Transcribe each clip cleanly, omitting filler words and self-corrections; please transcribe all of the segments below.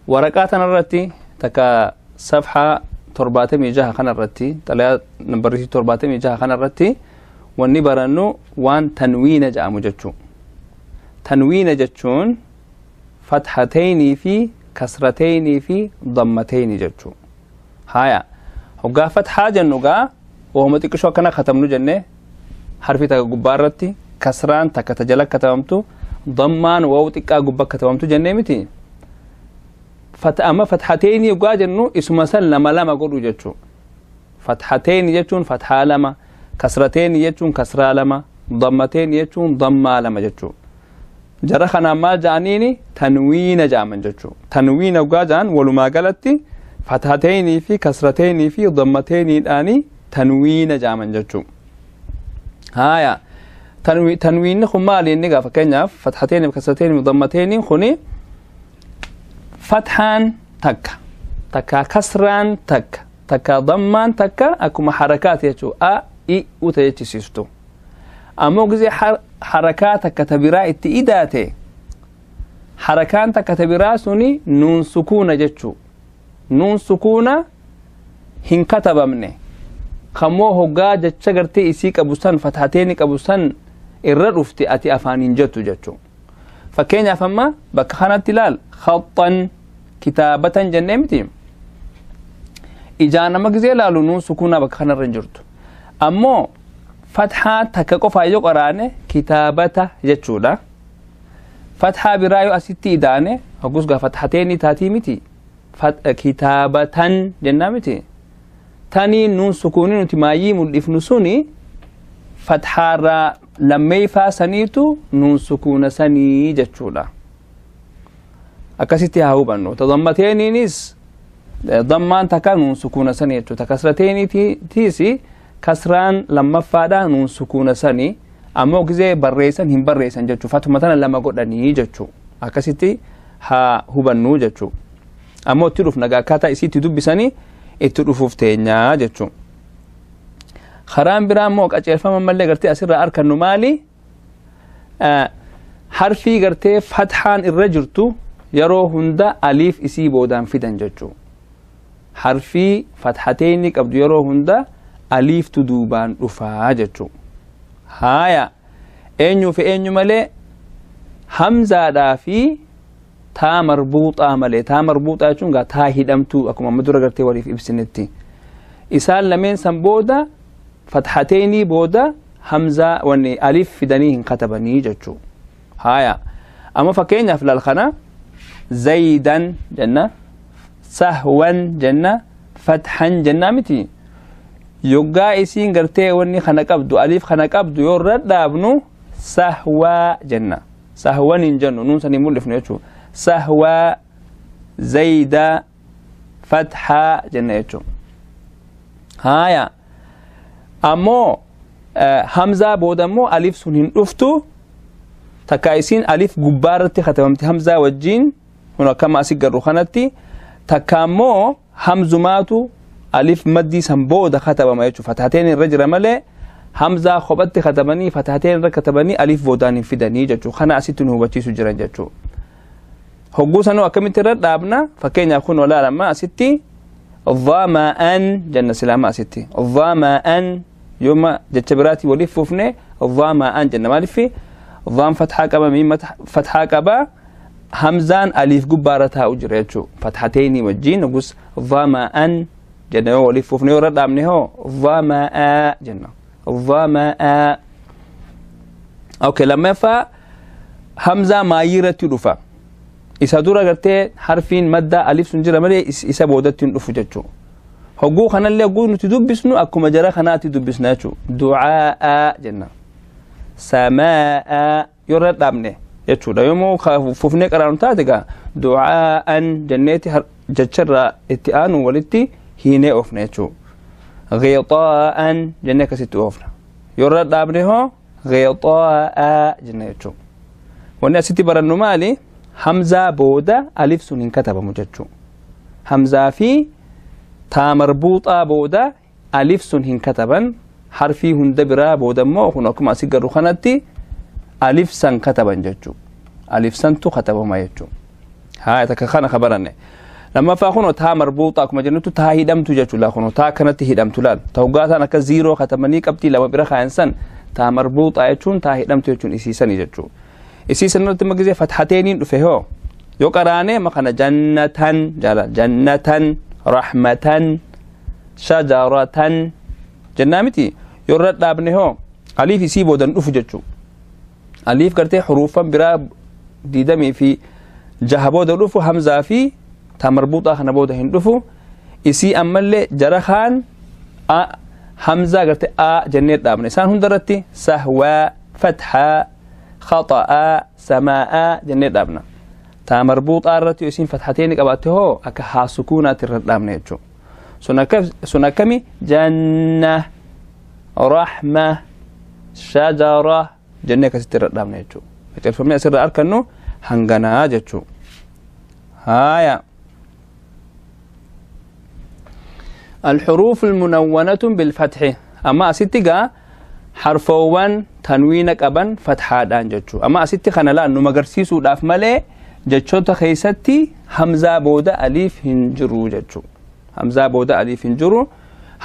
Waraqaa tanarratti takka safhaa 76 kanarratti, xalayaa nambarrii 76 kanarratti wanni barannu waan tanwiina jedhamu jechuu. Tanwiina jechuun fathateynii fi kasrateynii fi dammateynii jechuu. Haya, hoggaa fathaa jennu gaa wahuma xiqqishoo akkana katabnu jenne, harfi takka gubbaa irratti, kasraan takka ta jala katabamtu, dammaan waw xiqqaa gubbaa katabamtu jennee miti. Amma fathateynii hoggaa jennu isuma san lama lama godhu jechuu. Fathateynii jechuun fathaa lama, kasrateynii jechuun kasraa lama, dammateynii jechuun dammaa lama jechuu. Jara kanaan maal ja'aniini? Tanwiina ja'aman jechuu. Tanwiina hoggaa ja'an walumaa galatti fathateynii fi kasrateynii fi dammateyniidhaani tanwiina ja'aman jechuu. Haya, tanwiinni kun maali inni gaa? Fakkeenyaaf fathateynii fi kasrateynii fi dammateyniin kuni fathaan takka takka, kasraan takka takka, dammaan takka, akkuma harakaati jechuu, a i u ta jechisiistu. Ammoo gisee harakaa takka ta biraa itti idaate, harakaan takka ta biraa suni nuun sukuuna jechuu. Nuun sukuuna hin katabamne kammoo hoggaa jecha gartee isii qabu san, fathateeni qabu san irra dhufte, ati afaan hin jettu jechuu. Fakkeenyaaf amma bakka kanatti ilaal, khaxxan, kitaabatan jennee miti? Ijaan nama gisee ilaalu nuun sukuunaa bakka kanarra hin jirtu. Ammoo fathaa takka qofaa yoo qaraane kitaabata jechuudha. Fathaa biraa yoo asitti idaane, hoggus gaa fathateeni taatii miti? Kitaabatan jennaa miti? Tanii nuun sukuunii nuti maayyii mul'ifnu suni fathaarraa lammeeyfaa saniitu nuun sukuuna sanii jechuudha. Akkasitti haa hubannu. Tadammateeniinis dammaan takka nuun sukuuna sanii jechuudha. Kasrateeniitiis kasraan lammaffaadha nuun sukuuna sanii. Ammoo gisee barreessan hin barreessan jechuu, fatuma tana lama godhanii jechuu. Akkasitti haa hubannuu jechuu. Ammoo itti dhufna, akkaataa isiitti dubbisanii itti dhufuuf teenyaa jechuu. Karaan biraa immoo qajeelfama mallee gartee asirraa arkannu maali? Harfii gartee fathaan irra jirtu yeroo hunda aliif isii boodaan fidan jechuu. Harfii fathateeni qabdu yeroo hunda aliiftu duubaan dhufaa jechuu. Haaya, eenyuu fi eenyu malee? Hamzaadhaa fi taa marbuuxaa malee. Taa marbuuxaa jechuun gaa taa hidhamtuu, akkuma amma dura gartee waliif ibsinetti. Isaan lameen san booda, fathateenii booda, hamzaa wanni alif fidanii hin katabanii jechuu. Haaya, amma fakkeenyaaf laal kana, zaydan jenna, sahwan jenna, fathan jenna miti? Yoggaa isiin gartee wanni kana qabdu, alif kana qabdu yoo irra dhaabnu, sahwaa jenna, sahwan hin jennu, nuun sanii mul'ifnu jechuu. Sahwaa, zayda, fathaa jenna jechuu. Haaya, ammoo hamzaa booda immoo alif sun hin dhuftu. Takka isiin alif gubbaa irratti katabamti hamzaa wajjiin, kun akkama asi garru kanatti, takka ammoo hamzumaatu alif maddii san booda katabama jechuudha. Fathateen irra jira malee hamzaa kophatti katabanii, fathateen irra katabanii alif boodaan hin fidanii jechuudha. Kana asitti nu hubachiisu jiran jechuudha. Hogguu sanuu akkamitti irra dhaabna? Fakkeenyaaf kun olaalama asitti dhama'an jenna. Silaama asitti dhama'an yooma jecha biraatii waliif fuufne dhama'an jenna. Maaliif? Dhaan fathaa qaba, miin fathaa qaba, hamzaan aliif gubbaarra taa'u jira jechuu, fathateenii wajjiin hoggus dhama'an jenna. Yoo waliif fuufne, yoo irra dhaabne hoo dhama'a jenna, dhama'a. Okay, lammaffaa hamzaa maayii irratti dhufa. Isa dura gartee harfiin madda alif sun jira malee isa boodatti hin dhufu jechuu. Hogguu kanallee hogguu nuti dubbisnu akkuma jara kanaatti dubbisna jechuu. Du'aa'a jenna, samaa'a yoo irra dhaabne jechuudha. Yommuu fufnee qaraanu taate gaa du'aa'an jenneeti jecharraa itti aanu walitti hiinee oofna jechuu. Ghixaa'an jennee akkasitti oofna. Yoo irra dhaabne hoo ghixaa'a jenna jechuu. Wanni asitti barannu maali? Hamzaa booda alif sun hin katabamu jechuu. Hamzaa fi taa marbuuxaa booda alif sun hin kataban. Harfii hunda biraa booda immoo kun akkuma asii garru kanatti alif san kataban jechuu. Alif santu katabama jechuu. Haa takka kana kabaranne. Lammaffaa kunoo taa marbuuxaa akkuma jennutti taa hidhamtu jechuudha. Kunoo taa akkanatti hidhamtu laal. Ta hoggaataan akka ziiroo katamanii qabxii lama bira kaayan san taa marbuuxaa jechuun taa hidhamtu jechuun isiisanii jechuudha. Isiisan irratti magizee fathateeniin dhufe hoo yoo qaraanee makana jannatan jaala jannatan rahmatan shajaratan jennaa miti yoo irra dhaabne hoo aliif isii boodan dhufu jechuudha. Aliif gartee huruufan biraa 26 booda dhufu hamzaa fi taa marbuuxaa kana booda hin dhufu. Isii ammallee jara kaan hamzaa gartee a jennee dhaabne isaan hundarratti sahwaa fathaa khaxa'aa samaa'aa jennee dhaabna. Taa marbuuxaa irratti yoo isiin fathateeni qabaatte hoo akka haa sukuunaatti irra dhaabne jechuudha. Sun akkami janna rahma shajara jennee akkasitti irra dhaabne jechuudha. Qajeelfamni asirraa argannu hanganaa jechuudha. Haaya. الحروف المنونة بالفتح أما أستيقا حرفوان تنوين قبن فتحة دان جتشو أما أستي خنا لا إنه مقرسيسو داف ملي جتشو تخيستي همزة بودا أليف هنجرو جتشو همزة بودا أليف هنجرو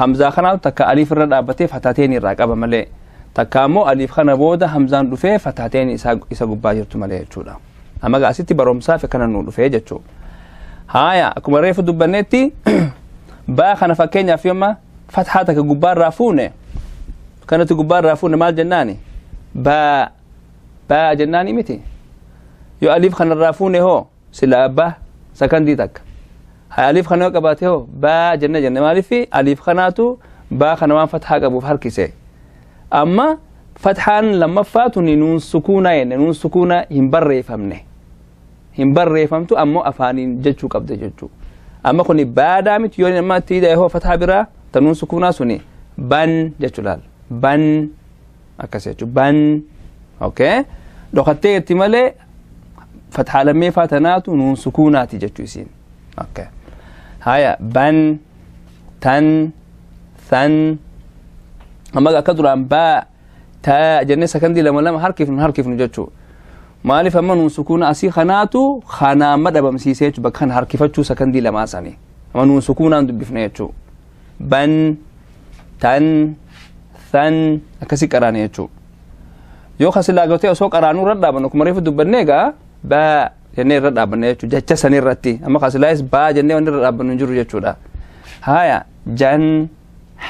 همزة خنا تكا أليف الرد أبتي فتحتين الراقبة ملي تكامو أليف خنا بودا همزة رفي فتحتين إسا قباجرتو ملي جتشو دا أما أستي برومسا فكنا نو رفي جتشو هايا أكما ريفو دبنتي baa kana fakkeenyaaf yooma fathaa takka gubbaarraa fuune kanatti gubbaarraa fuune maal jennaani baa baa jennaani miti yoo aliif kanarraa fuune hoo silaa ba sakandii takka haa aliif kana yoo qabaate hoo baa jenne jenne maaliif aliif kanaatu baa kana waan fathaa qabuuf harkise amma fathaan lammaffaa tuni nuun sukuunaa jenne nuun sukuunaa hin barreeffamne hin barreeffamtu ammoo afaaniin jechuu qabde jechuu. Amma kuni baadaa miti yoo nama itti hidhee hoo fathaa biraa tanuun sukuunaa suni ban jechuudha ban akkas jechuudha ban okay dhokattee itti malee fathaa lammeeffaa tanaatu nuun sukuunaati jechuu isiin okay haya ban tan than amma akka duraan baa taa jennee sakandii lama lama harkifnu harkifnu jechuudha. Maaliif amma nuun sukuuna asii kanaatu kanaa amma dhabamsiisee jechuudha bakka kana harkifachuu sakandii lamaa sanii amma nuun sukuunaan dubbifne jechuudha ban tan than akkasii qaraane jechuudha yoo kasilaa gootee osoo qaraanuu irra dhaabannu akkuma reefu dubbannee egaa baa jennee irra dhaabanne jechuudha jecha sanii irratti amma kasilaayis baa jennee wanni irra dhaabbannu hin jiru jechuudha haaya jan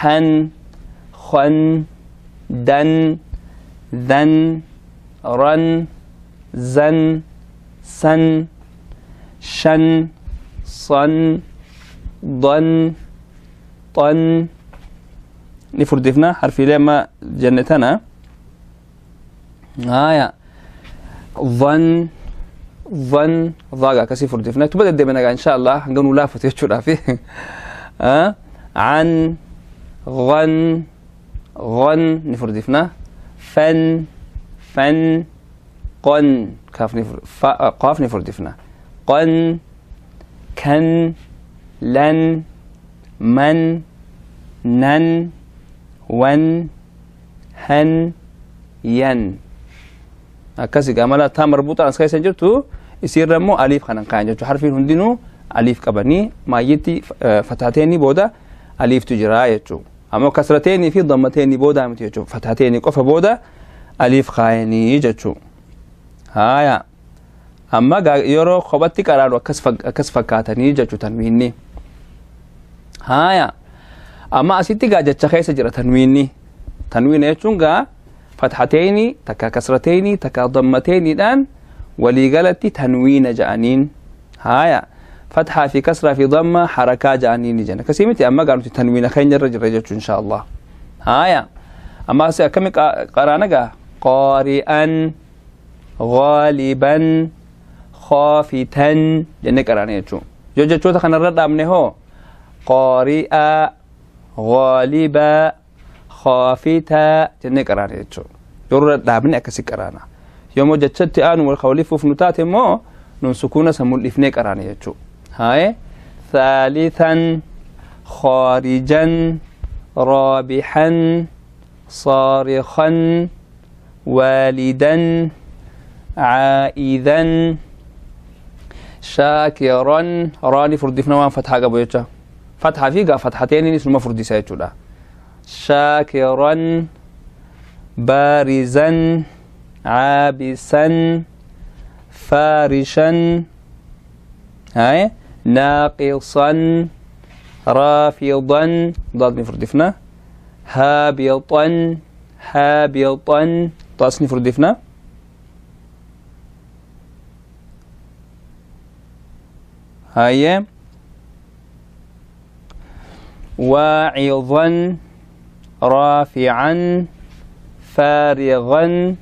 han khon dan dhan ran زن سن شن صن ضن طن نفردفنا حرفي لما جنتنا آية ظن ظن ضاقة كسي فردفنا تبدأ دمنا إن شاء الله هنقول لافت يشورا فيه عن غن غن نفردفنا فن فن قن كاف نفر قاف نفردفنا قن كن لن من نن ون هن ين akkasi gamala taa marbuuxaan as keessa jirtu isiirra immoo aliif kanan kaayan jechuudha harfiin hundinuu aliif qabanii maayyitti fataateeni booda aliiftu jira jechuudha ammoo kasrateenii fi dammateenii booda miti jechuudha fataateeni qofa booda aliif kaayanii jechuudha. Haya amma yeroo kophatti qaraanu akkas fakkaatanii jechuu tanwiinni. Haya amma asitti gaa jecha keessa jira tanwiinni. Tanwiina jechuun gaa fathateeni takka kasrateeni takka dammateeniidhaan waliigalatti tanwiina ja'aniin. Haya fathaa fi kasraa fi damma harakaa ja'aniin jenna. Akkasii miti amma gaa nuti tanwiina keenya irra jirra jechuu insha Allah. Haya amma asi akkami qaraana gaa qaari'an غالبا خافتا jennee qaraane jechuudha. Yoo jechoota kanarra dhaabne hoo qaari'a غالبا خافتا jennee qaraane jechuudha. Yoo irra dhaabne akkasi qaraana. Yommuu jechatti aanu wal kawlifuuf nu taate immoo nun sukuuna san mul'ifnee qaraane jechuudha. Haye ثالثا خارجا رابحا صارخا والدا عائذا Shaakiran raani furdifna waan fathaa qabu jecha. Fathaa fi gaa fathateen sunuma furdisa jechuudha. Shaakiran baarizan caabisan faarishan هاي ناقصا رافضا ضاد فردفنا هابطا هابطا طاسني فردفنا هاي واعظا رافعا فارغا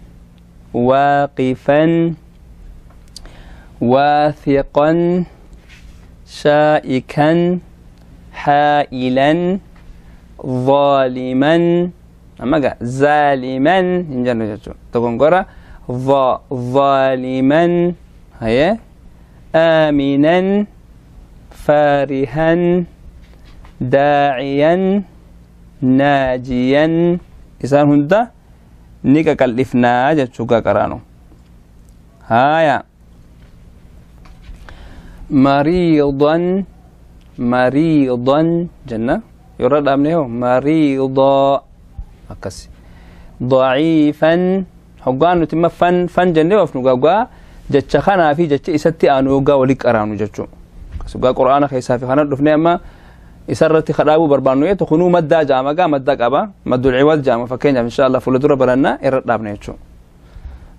واقفا واثقا شائكا حائلا ظالما أما قا ظالما تقول قرأ ظالما هي آمنا فارها داعيا ناجيا إسان هندا نيكا كالإفنا جتشوكا قرانو هايا مريضا مريضا جنة يرد أمنه مريضا أكسي ضعيفا هقان نتم فن فن جنة وفنقا جتش خنا في جتش إستي أنوغا ولك أرانو جتشو كسبقا قرآن خيسا في خنا رفنا أما إسرتي خرابو بربانو يتخنو مدى جامعة مدى قبا مدى العوض جامعة فكين إن شاء الله فلدرة برنا إرد أمنه يتشو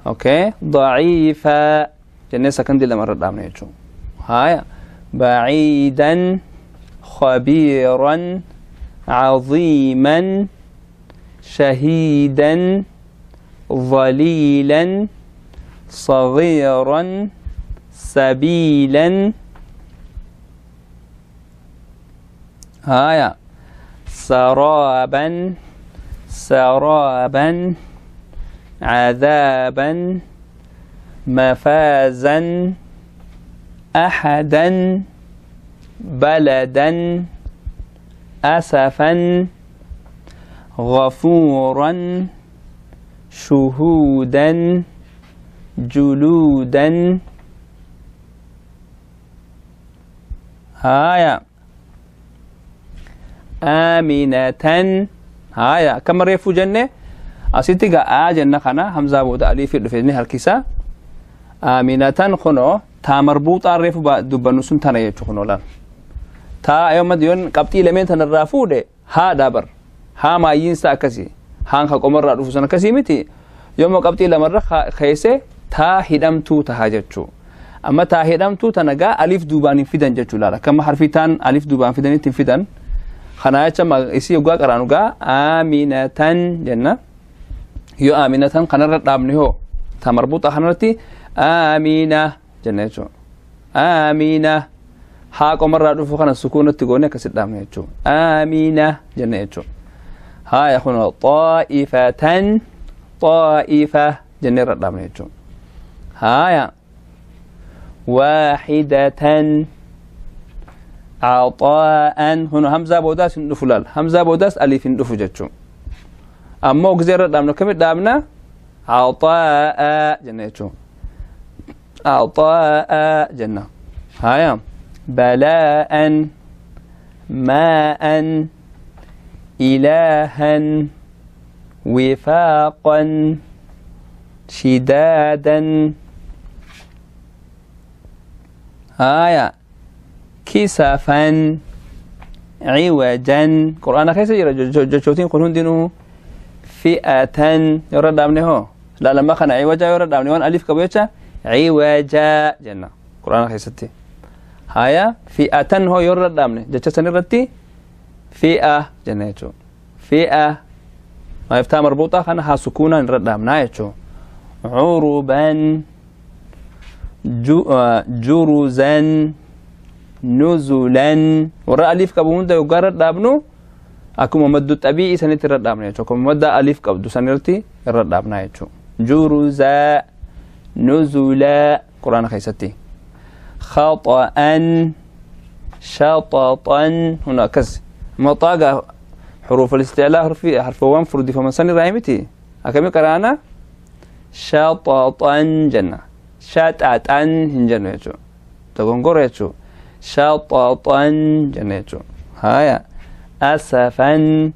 أوكي ضعيفا جنة سكن دي لما رد أمنه يتشو هاي بعيدا خبيرا عظيما شهيدا ظليلا صغيرا سبيلا هايا سرابا سرابا عذابا مفازا أحدا بلدا أسفا غفورا شهودا جلودا هايا آمنة هايا كم ريفو جنة أسيتي آ جنة خنا همزة بود أليف الفيني هالكيسة آمنة خنو تا مربوط الريف دبنو سن تنا يچخنو لان تا يوم ديون قبطي لمن تنرافو ده ها دابر ها ما ينسا كسي هان خ قمر رادفو سن كسي متي يوم قبطي لمره خيسه تا هدمتو تهاجچو اما تا هدمتو تنغا الف دوبان فيدن جچو لالا كما حرفي تان الف دوبان فيدن تفيدن خنا يچ ما اسي يغا قرانوغا امينتن جنة يو امينتن خنر دابني هو تا مربوطه خنرتي امينه جنة جو آمينة ها قمر رادفو خنا سكونة تقولنا كسدام يجو آمينة جنة جو ها يخون طائفة طائفة جنة رادام يجو ها يا واحدة عطاء هنا همزة بوداس ندفلال همزة بوداس ألف ندفو جتشو أما وكزير رادامنا كم دامنا عطاء جنة جو أعطاء جنة هايا بلاء ماء إلها وفاقا شدادا هايا كسفا عوجا قرآن خيس جوتين قلون دينه فئة يرد أمنه لا لما خنا عوجا يرد أمنه وان ألف كبيرة عوجا جنة قرآن خيستي هايا فئة هو يرد أمنه جتشتني ردتي فئة جنة فئة ما يفتح مربوطة خنا ها سكونا نرد أمنه يجو عربا جرزا نزلا ورا ألف كبون ده يقرد أبنو أكو مد الطبيعي سنة رد أبنه يجو كم مد ألف كبدو سنرتي رد أبنه يجو جرزا نزلا قرآن خيستي خطأ شططا هنا كز مطاقة حروف الاستعلاء حرف حرف وان فردي فمن سنة رايمتي أكمل قرانا شططا جنة شططا هنجنة يجو Dogongora jechuu. Shaxaxan jenna jechuu. Haya, asafan.